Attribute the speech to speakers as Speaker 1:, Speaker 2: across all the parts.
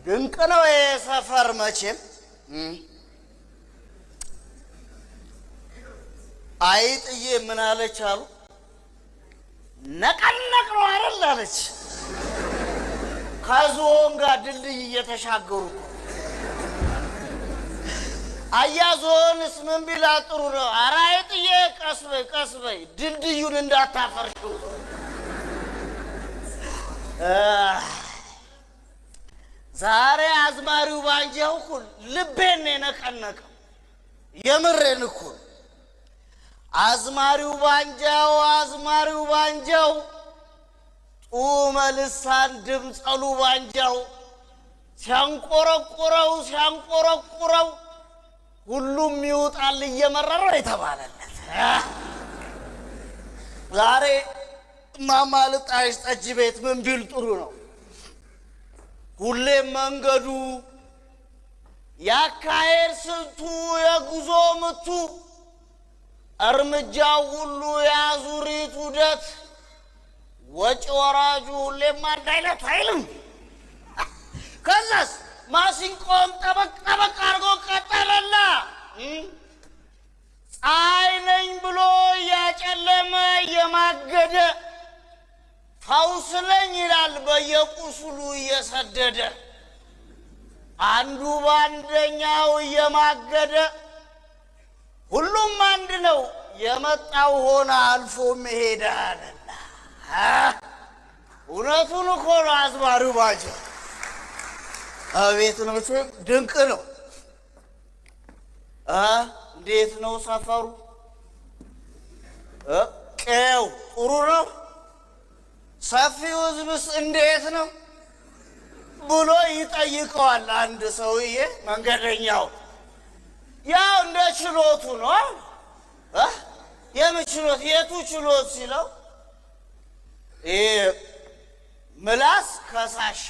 Speaker 1: ድንቅ ነው የሰፈር መቼም። አይጥዬ ምን አለች አሉ? ነቀነቅ ነው አይደል አለች። ከዝሆን ጋር ድልድይ እየተሻገሩ እኮ። አያ ዝሆንስ ምን ቢላት ጥሩ ነው? ኧረ አይጥዬ ቀስ በይ ቀስ በይ፣ ድልድዩን እንዳታፈርሽው። ዛሬ አዝማሪው ባንጃው እኮ ልቤን ነው የነቀነቀው። የምሬን እኮ ነው። አዝማሪው ባንጃው፣ አዝማሪው ባንጃው፣ ጡመ ልሳን ድምፀሉ ባንጃው ሲያንቆረቁረው ሲያንቆረቁረው ሁሉም ይውጣል እየመረረው የተባለለት። ዛሬ እማማ ልጣሽ ጠጅ ቤት ምን ቢል ጥሩ ነው? ሁሌም መንገዱ ያካሄድ ስልቱ የጉዞ ምቱ እርምጃው ሁሉ የአዙሪት ውደት ወጪ ወራጁ ሁሌም አንድ አይነት አይልም። ከዛስ ማሲንቆም ጠበቅ ጠበቅ አድርጎ ቀጠለላ። ፀሐይ ነኝ ብሎ እያጨለመ እየማገደ ፈውስ ነኝ ይላል በየቁስሉ እየሰደደ፣ አንዱ በአንደኛው እየማገደ ሁሉም አንድ ነው የመጣው ሆነ አልፎ መሄድ አለና። እውነቱን እኮ ነው አዝማሪው ባንጃው። አቤት ነው፣ ድንቅ ነው። እንዴት ነው ሰፈሩ? ቀየው ጥሩ ነው? ሰፊው ህዝብስ እንዴት ነው ብሎ ይጠይቀዋል አንድ ሰውዬ መንገደኛው። ያው እንደ ችሎቱ ነው። የምን ችሎት? የቱ ችሎት ሲለው፣ ይሄ ምላስ ከሳሽ፣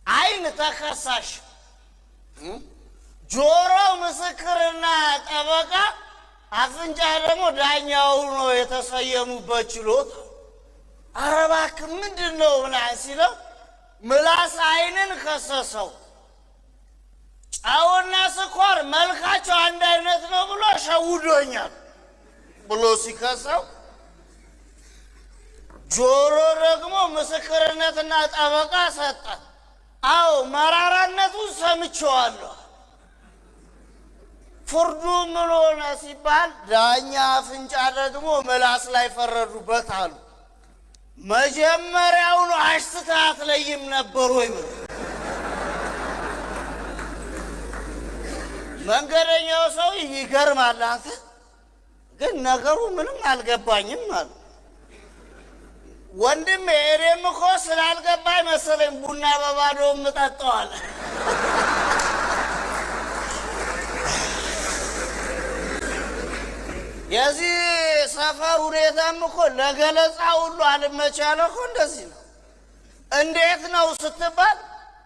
Speaker 1: ዓይን ተከሳሽ፣ ጆሮ ምስክርና ጠበቃ፣ አፍንጫ ደግሞ ዳኛው ነው የተሰየሙበት ችሎት። ኧረ እባክህ ምንድን ነው ምናምን ሲለው፣ ምላስ ዓይንን ከሰሰው። ጨውና ስኳር መልካቸው አንድ አይነት ነው ብሎ ሸውዶኛል ብሎ ሲከሰው፣ ጆሮ ደግሞ ምስክርነትና ጠበቃ ሰጠ። አዎ መራራነቱን ሰምቼዋለሁ። ፍርዱ ምን ሆነ ሲባል ዳኛ አፍንጫ ደግሞ ምላስ ላይ ፈረዱበት አሉ። መጀመሪያውኑ አሽትተህ አትለይም ነበር ወይ ብሎ። መንገደኛው ሰው ይገርማል። አንተ ግን ነገሩ ምንም አልገባኝም አሉ። ወንድሜ እኔም እኮ ስላልገባኝ መሰለኝ ቡና በባዶ የምጠጣው። የዚህ ሰፈር ሁኔታም እኮ ለገለጻ ሁሉ አልመቻለ እኮ እንደዚህ ነው። እንዴት ነው ስትባል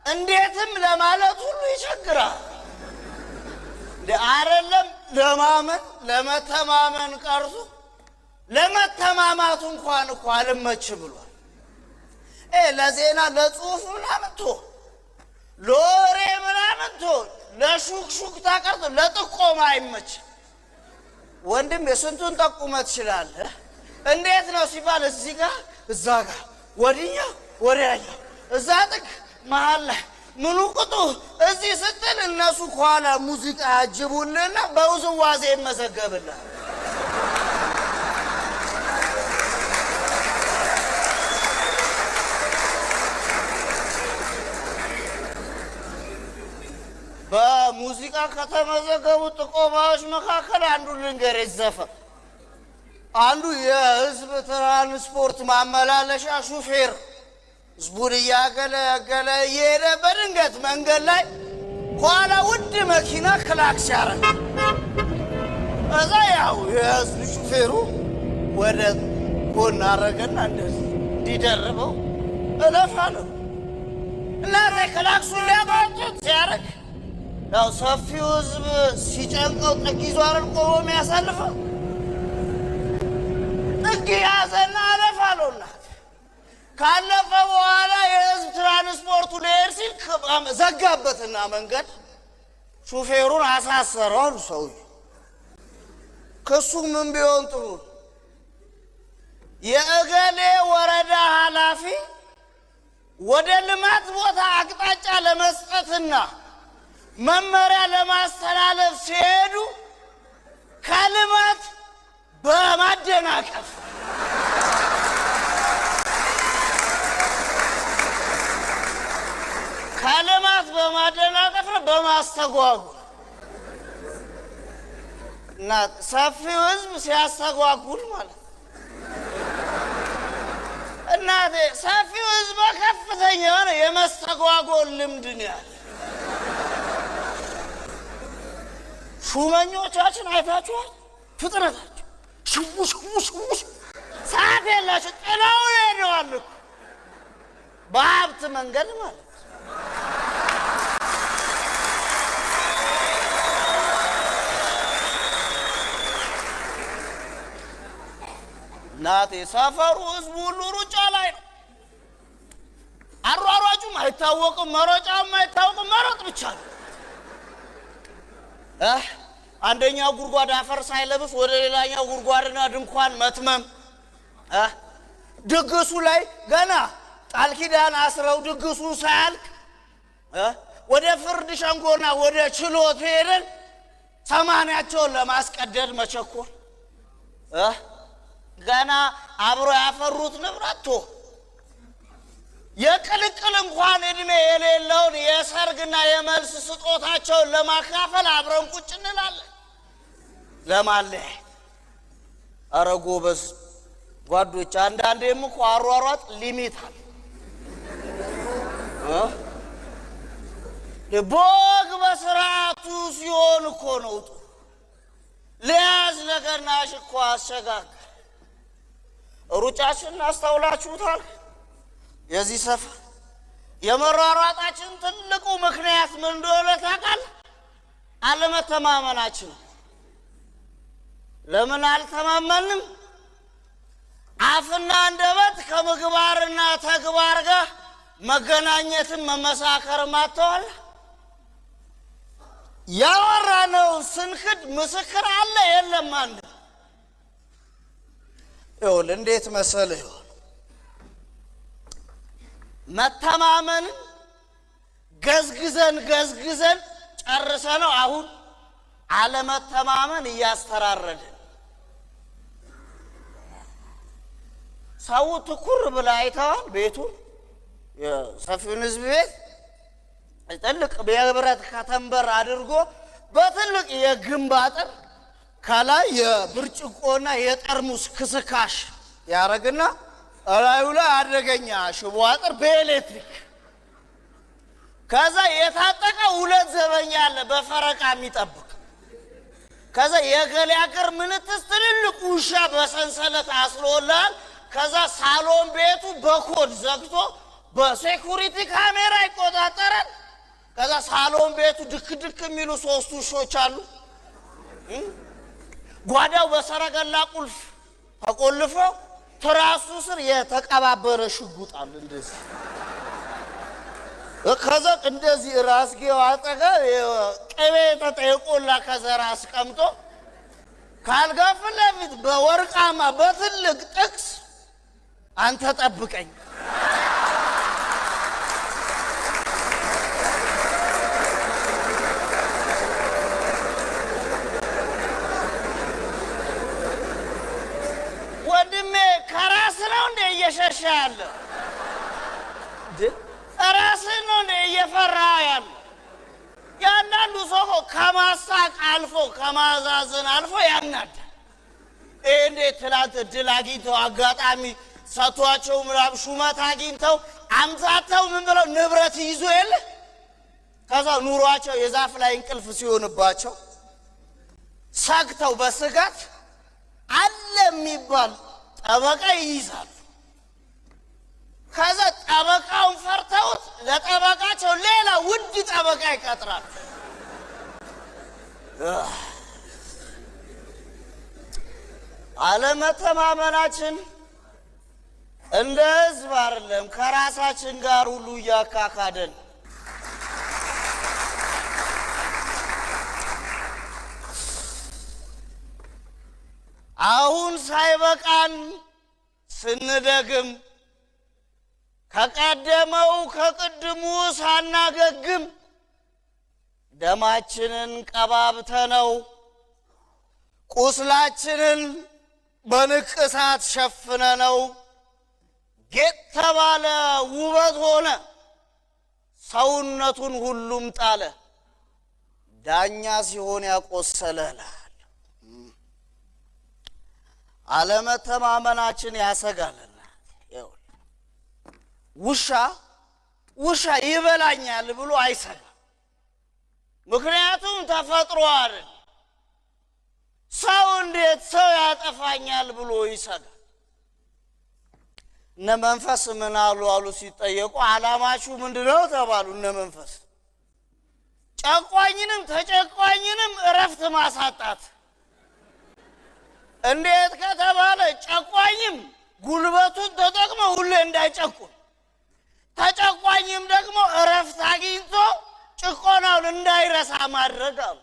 Speaker 1: እንዴትም ለማለት ሁሉ ይቸግራል። አይደለም ለማመን ለመተማመን ቀርቶ ለመተማማቱ እንኳን እኮ አልመች ብሏል። ለዜና ለጽሁፍ ምናምን ቶ፣ ለወሬ ምናምን ቶ፣ ለሹክሹክታ ቀርቶ ለጥቆማ አይመች። ወንድም የስንቱን ጠቁመ ትችላለህ። እንዴት ነው ሲባል እዚህ ጋር እዛ ጋር ወዲኛው ወዲያኛው እዛ ጥግ መሀል ላይ ምኑ ቅጡ እዚህ ስትል እነሱ ከኋላ ሙዚቃ ያጅቡልህና በውዝዋዜ ይመዘገብልሃል። በሙዚቃ ከተመዘገቡ ጥቆማዎች መካከል አንዱ ልንገርህ ዘፈን። አንዱ የህዝብ ትራንስፖርት ማመላለሻ ሹፌር ህዝቡን እያገለገለ እየሄደ በድንገት መንገድ ላይ ኋላ ውድ መኪና ክላክስ ያደርጋል። እዛ ያው የህዝብ ሹፌሩ ወደ ጎን አረገና እንደዚህ እንዲደርበው እለፋለሁ እናቴ ክላክሱን ሊያቋርጡት ሲያደርግ ያው ሰፊው ህዝብ ሲጨንቀው ጥግ ይዞ አይደል ቆሞ የሚያሳልፈው፣ ጥግ ያዘና አለፋለሁ እናቴ። ካለፈ በኋላ የህዝብ ትራንስፖርቱ ሊሄድ ሲል ዘጋበትና መንገድ ሹፌሩን አሳሰረው አሉ ሰውዬው። ክሱ ምን ቢሆን ጥሩ? የእገሌ ወረዳ ኃላፊ ወደ ልማት ቦታ አቅጣጫ ለመስጠትና መመሪያ ለማስተላለፍ ሲሄዱ ከልማት በማደናቀፍ ከልማት በማደናቀፍ ነው፣ በማስተጓጉል እና ሰፊው ህዝብ ሲያስተጓጉል ማለት ነው። እናቴ ሰፊው ህዝብ ከፍተኛ የሆነ የመስተጓጎል ልምድ ነው ያለ። ሹመኞቻችን አይታችኋል? ፍጥነታቸው ሽው ሽው ሽው ሰዓት የላቸው ጥለውን ሄደዋል እኮ በሀብት መንገድ ማለት ነው። እናቴ ሰፈሩ ህዝቡ ሁሉ ሩጫ ላይ ነው። አሯሯጩም አይታወቅም፣ መሮጫውም አይታወቅም። መሮጥ ብቻ ነው። አንደኛው ጉድጓድ አፈር ሳይለብስ ወደ ሌላኛው ጉድጓድና ድንኳን መትመም፣ ድግሱ ላይ ገና ቃል ኪዳን አስረው ድግሱ ሳያልቅ ወደ ፍርድ ሸንጎና ወደ ችሎት ሄደን ሰማንያቸውን ለማስቀደድ መቸኮል፣ ገና አብሮ ያፈሩት ንብረት የቅልቅል እንኳን እድሜ የሌለውን የሰርግና የመልስ ስጦታቸውን ለማካፈል አብረን ቁጭ እንላለን ለማለያየት። ኧረ ጎበዝ ጓዶች፣ አንዳንዴም እኮ አሯሯጥ ሊሚት አለ። በወግ በስርዓቱ ሲሆን እኮ ነው ጥሩ። ሊያዝ ለገናሽ እኮ አሸጋገር። ሩጫችንን አስተውላችሁታል? የዚህ ሰፈር የመሯሯጣችን ትልቁ ምክንያት ምን እንደሆነ ታውቃለህ? አለመተማመናችን። ለምን አልተማመንም? አፍና አንደበት ከምግባርና ተግባር ጋር መገናኘትን መመሳከርም አጥተዋል። ያወራነውን ስንክድ ምስክር አለ የለም? አንድ ይኸውልህ፣ እንዴት መሰልህ? ይኸውልህ መተማመንን ገዝግዘን ገዝግዘን ጨርሰነው አሁን አለመተማመን እያስተራረድን። ሰው ትኩር ብለህ አይተዋል? ቤቱን የሰፊውን ህዝብ ቤት ትልቅ የብረት ከተንበር አድርጎ በትልቅ የግንብ አጥር ከላይ የብርጭቆና የጠርሙስ ክስካሽ ያረግና እላዩ ላይ አደገኛ ሽቦ አጥር በኤሌክትሪክ፣ ከዛ የታጠቀ ሁለት ዘበኛ አለ በፈረቃ የሚጠብቅ፣ ከዛ የገሌ አገር ምንትስ ትልልቅ ውሻ በሰንሰለት አስሮልሃል። ከዛ ሳሎን ቤቱ በኮድ ዘግቶ በ security ካሜራ ይቆጣጠራል። ከዛ ሳሎን ቤቱ ድክ ድክ የሚሉ ሶስት ውሾች አሉ። ጓዳው በሰረገላ ቁልፍ ተቆልፎ ትራሱ ስር የተቀባበረ ሽጉጥ አለ እንደዚህ። ከዛ እንደዚህ ራስጌው አጠገብ ቅቤ የቆላ ከዘራ አስቀምጦ ካልጋ ፊት ለፊት በወርቃማ በትልቅ ጥቅስ አንተ ጠብቀኝ። ወንድሜ ከራስ ነው እንደ እየሸሸ ያለ? ራስህ ነው እንደ እየፈራ ያለ? ያንዳንዱ ሰው ከማሳቅ አልፎ ከማዛዘን አልፎ ያናዳል። ይሄ እንዴት ትላንት እድል አግኝተው አጋጣሚ ሰጥቷቸው ምናምን ሹመት አግኝተው አምታተው ምን ብለው ንብረት ይዞ የለ፣ ከዛ ኑሯቸው የዛፍ ላይ እንቅልፍ ሲሆንባቸው ሰግተው በስጋት አለ የሚባል ጠበቃ ይይዛሉ። ከዛ ጠበቃውን ፈርተውት ለጠበቃቸው ሌላ ውድ ጠበቃ ይቀጥራሉ። አለመተማመናችን እንደ ህዝብ አይደለም ከራሳችን ጋር ሁሉ እያካካደን። አሁን ሳይበቃን ስንደግም፣ ከቀደመው ከቅድሙ ሳናገግም፣ ደማችንን ቀባብተነው፣ ቁስላችንን በንቅሳት ሸፍነነው፣ ጌጥ ተባለ፣ ውበት ሆነ፣ ሰውነቱን ሁሉም ጣለ፣ ዳኛ ሲሆን ያቆሰለ እልሃል። አለመተማመናችን ያሰጋልና ውሻ ውሻ ይበላኛል ብሎ አይሰጋም። ምክንያቱም ተፈጥሮ አይደል። ሰው እንዴት ሰው ያጠፋኛል ብሎ ይሰጋል? እነ መንፈስ ምን አሉ አሉ ሲጠየቁ፣ ዓላማችሁ ምንድነው ተባሉ። እነ መንፈስ ጨቋኝንም ተጨቋኝንም እረፍት ማሳጣት። እንዴት ከተባለ ጨቋኝም ጉልበቱን ተጠቅሞ ሁሌ እንዳይጨቁን፣ ተጨቋኝም ደግሞ እረፍት አግኝቶ ጭቆናውን እንዳይረሳ ማድረግ አሉ።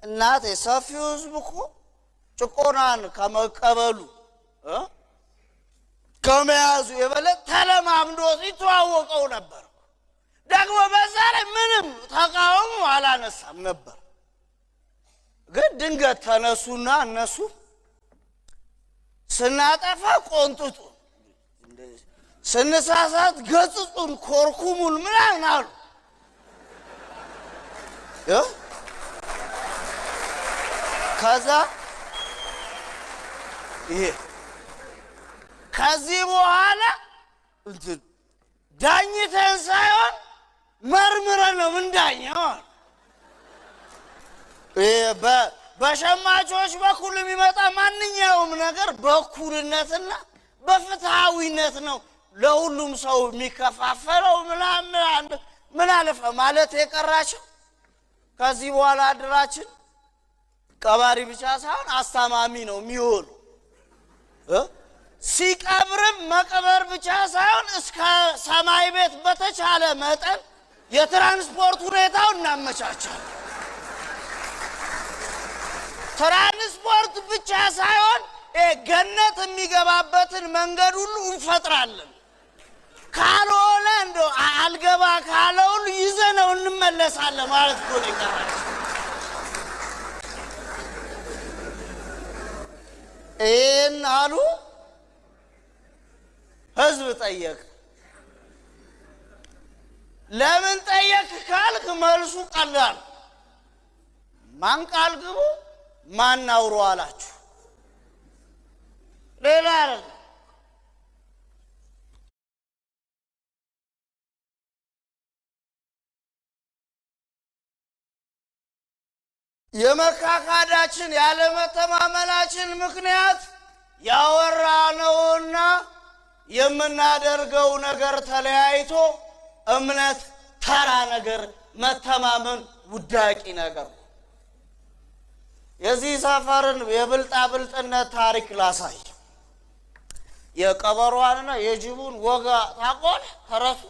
Speaker 1: እናቴ፣ ሰፊው ህዝብ እኮ ጭቆናን ከመቀበሉ ከመያዙ የበለጠ ተለማምዶ ይተዋወቀው ነበር። ደግሞ በዛ ላይ ምንም ተቃውሞ አላነሳም ነበር። ግን ድንገት ተነሱና እነሱ ስናጠፋ ቆንጥጡን፣ ስንሳሳት ገጽጹን፣ ኮርኩሙን ምናምን አሉ። ከዛ ይሄ ከዚህ በኋላ እንትን ዳኝተን ሳይሆን መርምረን ነው ምንዳኘው አሉ። በሸማቾች በኩል የሚመጣ ማንኛውም ነገር በእኩልነትና በፍትሃዊነት ነው ለሁሉም ሰው የሚከፋፈለው። ምናምን ምን አለፈ ማለት የቀራቸው ከዚህ በኋላ አድራችን ቀባሪ ብቻ ሳይሆን አስታማሚ ነው የሚሆኑ። ሲቀብርም መቅበር ብቻ ሳይሆን እስከ ሰማይ ቤት በተቻለ መጠን የትራንስፖርት ሁኔታው እናመቻቻለን። ትራንስፖርት ብቻ ሳይሆን ገነት የሚገባበትን መንገድ ሁሉ እንፈጥራለን። ካልሆነ እንደው አልገባ ካለ ሁሉ ይዘነው እንመለሳለን ማለት እኮ ነው የቀራቸው። ይህን አሉ። ህዝብ ጠየቅ። ለምን ጠየቅ ካልክ መልሱ ቀላል። ማን ቃል ግቡ ማን አውሮ አላችሁ? ሌላ አይደለም። የመካካዳችን ያለመተማመናችን ምክንያት ያወራነውና የምናደርገው ነገር ተለያይቶ እምነት ተራ ነገር፣ መተማመን ውዳቂ ነገር ነው። የዚህ ሰፈርን የብልጣብልጥነት ታሪክ ላሳይ። የቀበሯንና የጅቡን ወጋ ታቆል ተረሱ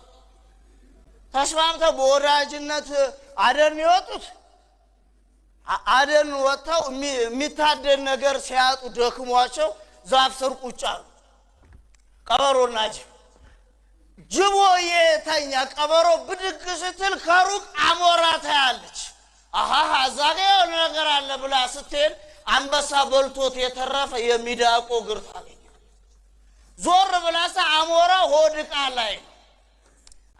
Speaker 1: ተስማምተው በወዳጅነት አደን የወጡት፣ አደን ወጥተው የሚታደን ነገር ሲያጡ ደክሟቸው ዛፍ ስር ቁጭ አሉ። ቀበሮና ጅብ። ጅቦ የተኛ፣ ቀበሮ ብድግ ስትል ከሩቅ አሞራ ታያለች። አሃ፣ እዛ ጋ የሆነ ነገር አለ ብላ ስትሄድ አንበሳ በልቶት የተረፈ የሚዳቆ እግር ታገኛለች። ዞር ብላ አሞራ ሆድ ዕቃ ላይ ነው።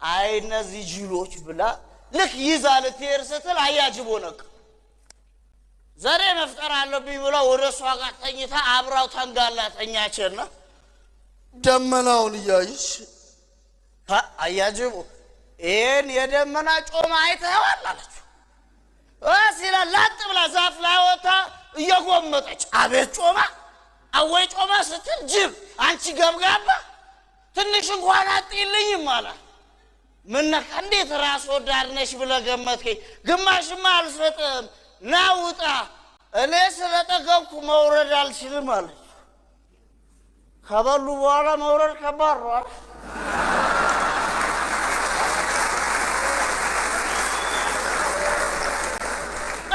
Speaker 1: አይ እነዚህ ጅሎች ብላ ልክ ይዛ ልትሄድ ስትል አያ ጅቦ ነቅ፣ ዘሬ መፍጠር አለብኝ ብላ ወደ እሷ ጋር ተኝታ አብራው ተንጋላ ተኛችና ደመናውን እያየች አያጅቦ ይህን የደመና ጮማ አይተኸዋል አለችው። ሲላ ላጥ ብላ ዛፍ ላይ ወጥታ እየጎመጠች አቤት ጮማ አወይ ጮማ ስትል ጅብ አንቺ ገብጋባ ትንሽ እንኳን አጥይልኝም አላት። ምን ነካ? እንዴት ራስ ወዳድ ነሽ ብለህ ገመትከኝ? ግማሽማ አልሰጥም፣ ና ውጣ፣ እኔ ስለጠገብኩ መውረድ አልችልም አለች። ከበሉ በኋላ መውረድ ከባድ ነው አይደል?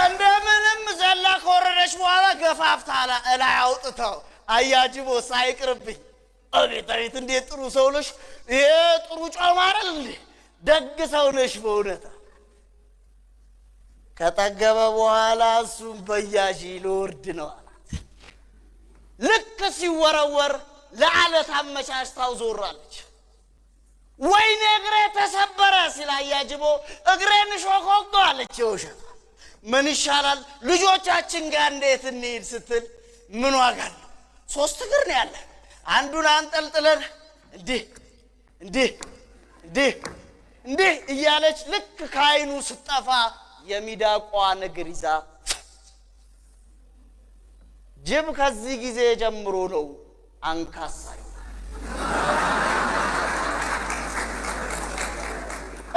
Speaker 1: እንደምንም ዘላ ከወረደች በኋላ ገፋፍታ እላይ አውጥተው አያጅቦ ሳይቅርብኝ፣ አቤት አቤት፣ እንዴት ጥሩ ሰው ነሽ! ይሄ ጥሩ ጮማ አይደል እንዴ? ደግ ሰው ነሽ በእውነት። ከጠገበ በኋላ እሱም በያዢ ልወርድ ነው አላት። ልክ ሲወረወር ለዓለት አመቻችታው ዞራለች። ወይኔ እግሬ ተሰበረ ሲል አያጅቦ እግሬን ሾኮጎ አለች። የውሸቷ ምን ይሻላል ልጆቻችን ጋር እንዴት እንሂድ ስትል ምን ዋጋ አለው? ሶስት እግር ነው ያለ። አንዱን አንጠልጥለን እንዲህ እንዲህ እንዲህ እንዲህ እያለች ልክ ከአይኑ ስጠፋ የሚዳቋን እግር ይዛ ጅብ ከዚህ ጊዜ ጀምሮ ነው አንካሳ።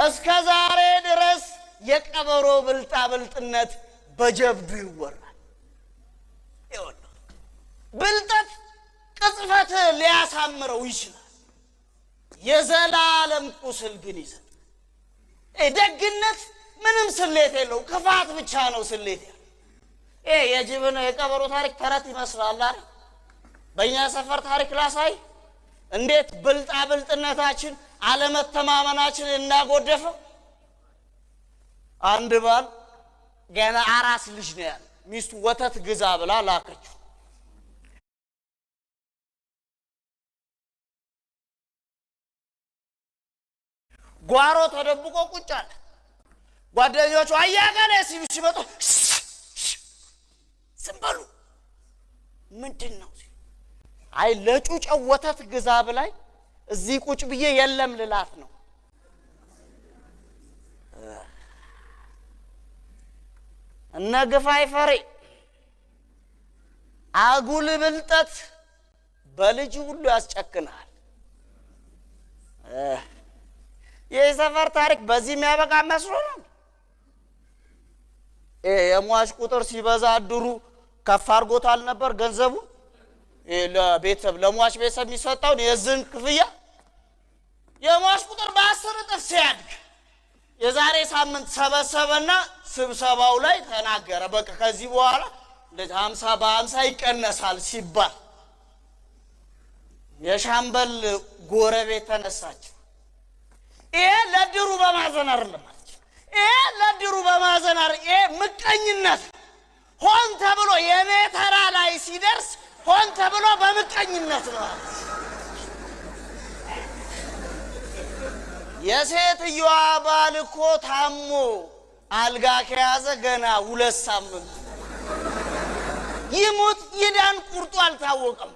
Speaker 1: እስከ ዛሬ ድረስ የቀበሮ ብልጣብልጥነት በጀብዱ ይወራል። ይኸውልህ ብልጠት ቅጽበት ሊያሳምረው ይችላል፣ የዘላለም ቁስል ግን ይሰጣል። ደግነት ምንም ስሌት የለው፣ ክፋት ብቻ ነው ስሌት ያለው። ይሄ የጅብን የቀበሮ ታሪክ ተረት ይመስላል አይደል? በእኛ ሰፈር ታሪክ ላሳይ እንዴት ብልጣብልጥነታችን አለመተማመናችን እናጎደፈው። አንድ ባል ገና አራስ ልጅ ነው ያለ፣ ሚስቱ ወተት ግዛ ብላ ላከችው። ጓሮ ተደብቆ ቁጭ አለ። ጓደኞቹ አያገለ ሲሉ ሲመጡ ዝም በሉ፣ ምንድን ነው? አይ ለጩጨው ወተት ግዛ ብላኝ እዚህ ቁጭ ብዬ የለም ልላት ነው። እነ ግፋይ ፈሬ አጉል ብልጠት በልጅ ሁሉ ያስጨክናል። የሰፈር ታሪክ በዚህ የሚያበቃ መስሎናል። የሟች ቁጥር ሲበዛ እድሩ ከፍ አድርጎታል ነበር ገንዘቡ ለቤተሰብ ለሟች ቤተሰብ የሚሰጠውን የዝን ክፍያ። የሟች ቁጥር በ10 እጥፍ ሲያድግ የዛሬ ሳምንት ሰበሰበና ስብሰባው ላይ ተናገረ። በቃ ከዚህ በኋላ እንደዚህ 50 በ50 ይቀነሳል ሲባል የሻምበል ጎረቤት ተነሳች። ይሄ ለድሩ በማዘን አይደለም አለች። ይሄ ለድሩ በማዘን አይደለም፣ ይሄ ምቀኝነት ሆን ተብሎ የኔ ተራ ላይ ሲደርስ ሆን ተብሎ በምቀኝነት ነው አለች። የሴትዮዋ ባል እኮ ታሞ አልጋ ከያዘ ገና 2 ሳምንት ይሙት ይዳን ቁርጡ አልታወቀም።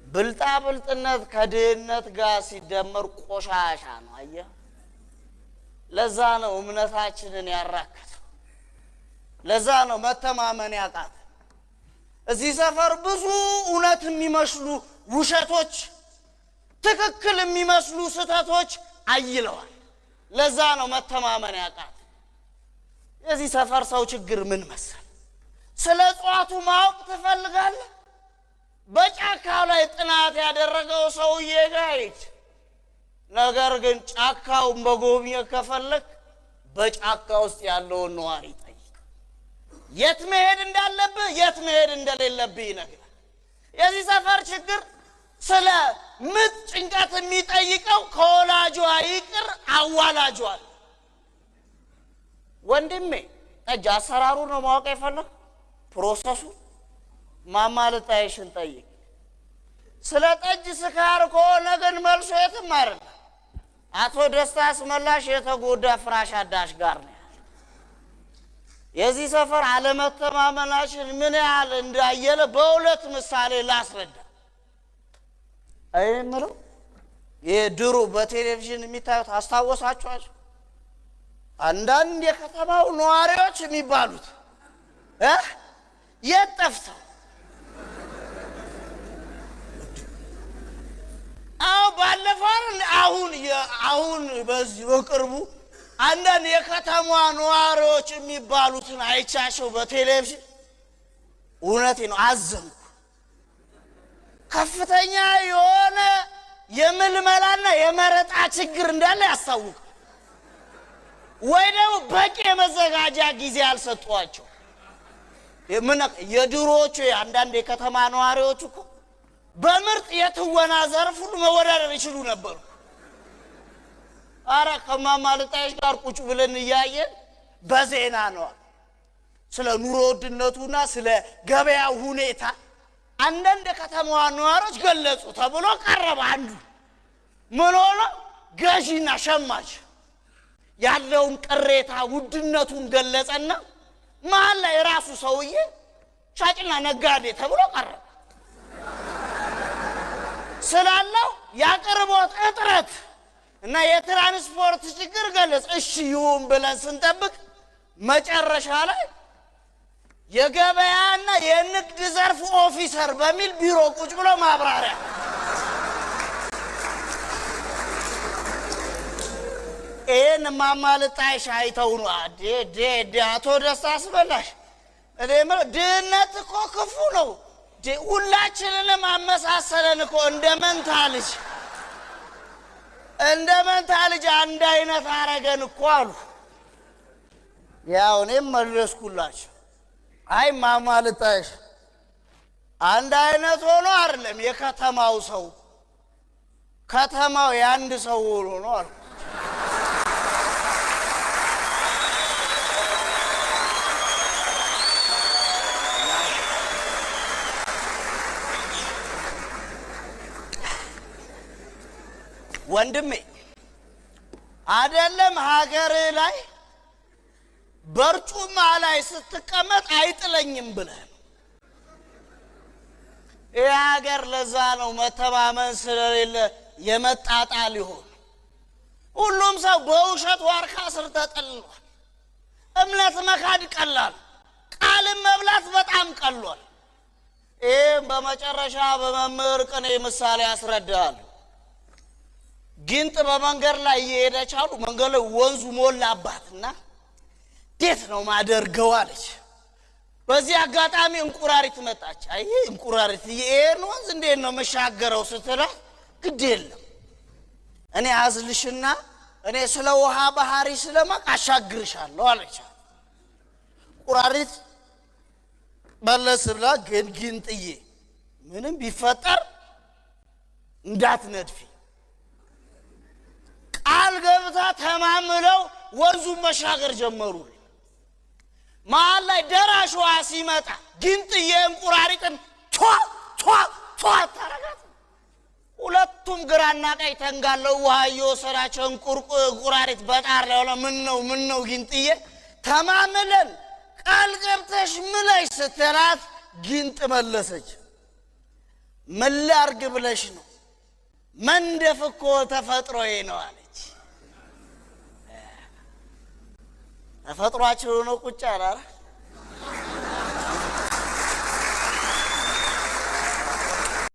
Speaker 1: ብልጣ ብልጥነት ከድህነት ጋር ሲደመር ቆሻሻ ነው። አየህ፣ ለዛ ነው እምነታችንን ያራከሰው። ለዛ ነው መተማመን ያቃተ። እዚህ ሰፈር ብዙ እውነት የሚመስሉ ውሸቶች፣ ትክክል የሚመስሉ ስህተቶች አይለዋል። ለዛ ነው መተማመን ያቃተ። የዚህ ሰፈር ሰው ችግር ምን መሰል? ስለ እጽዋቱ ማወቅ ትፈልጋለህ? በጫካው ላይ ጥናት ያደረገው ሰውዬ ጋር ሂድ። ነገር ግን ጫካውን መጎብኘት ከፈለክ በጫካ ውስጥ ያለውን ነዋሪ ጠይቅ። የት መሄድ እንዳለብህ የት መሄድ እንደሌለብህ ይነግራል። የዚህ ሰፈር ችግር ስለ ምጥ ጭንቀት የሚጠይቀው ከወላጇ ይቅር አዋላጇ። ወንድሜ ጠጅ አሰራሩ ነው ማወቅ የፈለግ process ኡ ማማልጣይሽን ጠይቅ። ስለ ጠጅ ስካር ከሆነ ግን መልሶ የትም አይደለም። አቶ ደስታ አስመላሽ የተጎዳ ፍራሽ አዳሽ ጋር ነው ያለው። የዚህ ሰፈር አለመተማመናችን ምን ያህል እንዳየለ በሁለት ምሳሌ ላስረዳ። እኔ የምለው ይሄ ድሮ በቴሌቪዥን የሚታዩት አስታወሳችኋቸው? አንዳንድ የከተማው ነዋሪዎች የሚባሉት የት ጠፍተው? አዎ ባለፈው አይደል? አሁን በዚህ በቅርቡ አንዳንድ የከተማዋ ነዋሪዎች የሚባሉትን አይቻቸው በቴሌቪዥን። እውነቴ ነው፣ አዘንኩ። ከፍተኛ የሆነ የምልመላና የመረጣ ችግር እንዳለ ያስታውቃል። ወይ ደግሞ በቂ የመዘጋጃ ጊዜ አልሰጧቸው። ምን የድሮዎቹ አንዳንድ የከተማ ነዋሪዎች እኮ በምርጥ የትወና ዘርፍ ሁሉ መወዳደር ይችሉ ነበሩ። አረ ከማማ ልጣይሽ ጋር ቁጭ ብለን እያየን በዜና ነው ስለ ኑሮ ውድነቱና ስለ ገበያው ሁኔታ አንዳንድ የከተማዋ ነዋሪዎች ገለጹ ተብሎ ቀረበ። አንዱ ምን ሆኖ ገዢና ሸማች ያለውን ቅሬታ ውድነቱን ገለጸና መሀል ላይ ራሱ ሰውዬ ሻጭና ነጋዴ ተብሎ ቀረበ። ስላለው የአቅርቦት እጥረት እና የትራንስፖርት ችግር ገለጽ። እሺ ይሁን ብለን ስንጠብቅ መጨረሻ ላይ የገበያና የንግድ ዘርፍ officer በሚል ቢሮ ቁጭ ብሎ ማብራሪያ። ይህን እማማ ልጣይሽ አይተው ነው ዴ አቶ ደስታ አስበላሽ። እኔ የምለው ድህነት እኮ ክፉ ነው። ሁላችንንም አመሳሰለን እኮ፣ እንደ መንታ ልጅ፣ እንደ መንታ ልጅ አንድ አይነት አረገን እኮ አሉ። ያው እኔም መለስኩላቸው። አይ እማማ ልጣይሽ፣ አንድ አይነት ሆኖ አይደለም የከተማው ሰው፣ ከተማው የአንድ ሰው ሆኖ ነው አልኩ። ወንድሜ አይደለም ሀገር ላይ በርጩማ ላይ ስትቀመጥ አይጥለኝም ብለህ ነው። ይህ ሀገር ለዛ ነው መተማመን ስለሌለ የመጣጣ ሊሆን። ሁሉም ሰው በውሸት ዋርካ ስር ተጠልሏል። እምነት መካድ ቀላል፣ ቃልን መብላት በጣም ቀሏል። ይህም በመጨረሻ በመምህር ቅኔ ምሳሌ ያስረዳል። ጊንጥ በመንገድ ላይ እየሄደች አሉ መንገድ ላይ ወንዙ ሞላባትና እንዴት ነው ማደርገው አለች። በዚህ አጋጣሚ እንቁራሪት መጣች። አይ እንቁራሪት፣ ይሄን ወንዝ እንዴት ነው መሻገረው ስትላት፣ ግድ የለም እኔ አዝልሽና እኔ ስለ ውሃ ባህሪ ስለማቅ አሻግርሻለሁ አለች። እንቁራሪት መለስ ብላ ግን ጊንጥዬ ምንም ቢፈጠር እንዳትነድፊ ቃል ገብታ ተማምለው ወንዙን መሻገር ጀመሩ። መሀል ላይ ደራሽ ውሃ ሲመጣ ጊንጥዬ እንቁራሪትን ቷ ቷ ቷ ታረጋት። ሁለቱም ግራና ቀኝ ተንጋለው ውሃ እየወሰዳቸው እንቁራሪት በጣር ላይ ሆነ። ምን ነው ምን ነው ጊንጥዬ ተማምለን ቃል ገብተሽ ምለሽ ስትላት ጊንጥ መለሰች። ምን ላርግ ብለሽ ነው፣ መንደፍ እኮ ተፈጥሮዬ ነው አለች። ተፈጥሯችን ሆኖ ቁጭ አለ።